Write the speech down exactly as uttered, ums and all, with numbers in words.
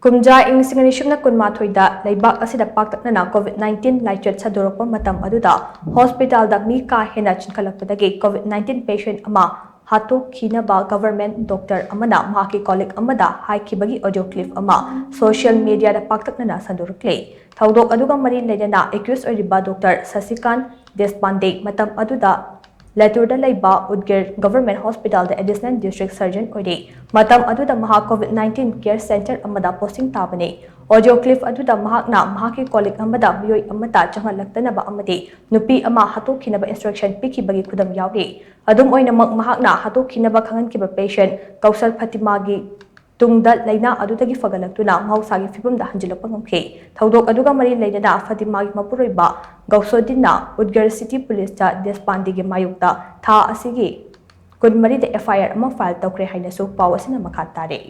ꯀꯨꯝꯖꯥ ꯏꯪ ꯂꯤꯁꯤꯡ ꯑꯅꯤ ꯁꯨꯞꯅ ꯀꯨꯟꯃꯥꯊꯣꯏꯗ ꯂꯩꯕꯥꯛ ꯑꯁꯤꯗ ꯄꯥꯛꯇꯛꯅꯅ COVID nineteen ꯂꯥꯏꯆꯠ ꯁꯟꯗꯣꯔꯛꯄ ꯃꯇꯝ ꯑꯗꯨꯗ hospitalꯗ ꯃꯤ ꯀꯥ ꯍꯦꯟꯅ ꯆꯤꯟꯈꯠꯂꯛꯄꯗꯒꯤ COVID nineteen patient ꯑꯃ ꯍꯥꯠꯇꯣꯛꯈꯤꯅꯕ government doctor ꯑꯃꯅ ꯃꯍꯥꯛꯀꯤ colleague ꯑꯃꯗ ꯍꯥꯏꯈꯤꯕꯒꯤ audio clip ꯑꯃ social mediaꯗ ꯄꯥꯛꯇꯛꯅꯅ ꯁꯟꯗꯣꯔꯛꯂꯤ꯫ ꯊꯧꯗꯣꯛ ꯑꯗꯨꯒ ꯃꯔꯤ ꯂꯩꯅꯅ accused ꯑꯣꯏꯔꯤꯕ Doctor ꯁꯁꯤꯀꯥꯟ ꯗꯦꯁꯄꯥꯟꯗꯦ ꯃꯇꯝ ꯑꯗꯨꯗ ꯂꯦꯇꯨꯔꯗ ꯂꯩꯕ ꯎꯗꯒꯤꯔ Government Hospitalꯗ additional district surgeon ꯑꯣꯏꯔꯤ꯫ ꯃꯇꯝ ꯑꯗꯨꯗ ꯃꯍꯥꯛ COVID nineteen care center ꯑꯃꯗ posting ꯇꯥꯕꯅꯤ꯫ Audio clip ꯑꯗꯨꯗ ꯃꯍꯥꯛꯅ ꯃꯍꯥꯛꯀꯤ colleague ꯑꯃꯗ ꯃꯤꯑꯣꯏ ꯑꯃꯠꯇ ꯆꯪꯍꯜꯂꯛꯇꯅꯕ ꯑꯃꯗꯤ ꯅꯨꯄꯤ ꯑꯃ ꯍꯥꯠꯇꯣꯛꯈꯤꯅꯕ instruction ꯄꯤꯈꯤꯕꯒꯤ ꯈꯨꯗꯝ ꯌꯥꯎꯔꯤ꯫ ꯑꯗꯨꯝ ꯑꯣꯏꯅꯃꯛ, ꯃꯍꯥꯛꯅ ꯍꯥꯠꯇꯣꯛꯈꯤꯅꯕ ꯈꯪꯍꯟꯈꯤꯕ patient ꯀꯧꯁꯜ ꯐꯇꯤꯃꯥꯒꯤ ꯇꯨꯡꯗ ꯂꯥꯏꯅꯥ ꯑꯗꯨꯗꯒꯤ ꯐꯒꯠꯂꯛꯇꯨꯅ ꯃꯍꯧꯁꯥꯒꯤ ꯐꯤꯕꯝꯗ ꯍꯟꯖꯤꯜꯂꯛꯄ ꯉꯝꯈꯤ꯫ ꯊꯧꯗꯣꯛ ꯑꯗꯨꯒ ꯃꯔꯤ ꯂꯩꯅꯅ ꯐꯇꯤꯃꯥꯒꯤ ꯃꯄꯨꯔꯣꯏꯕ ꯒꯧꯁꯣꯗꯤꯟꯅ ꯎꯗꯒꯤꯔ city policeꯇ ꯗꯦꯁꯄꯥꯟꯗꯦꯒꯤ ꯃꯥꯌꯣꯛꯇ ꯊꯥ ꯑꯁꯤꯒꯤ ꯀꯨꯟꯃꯔꯤꯗ FIR ꯑꯃ file ꯇꯧꯈ꯭ꯔꯦ ꯍꯥꯏꯅꯁꯨ ꯄꯥꯎ ꯑꯁꯤꯅ ꯃꯈꯥ ꯇꯥꯔꯤ꯫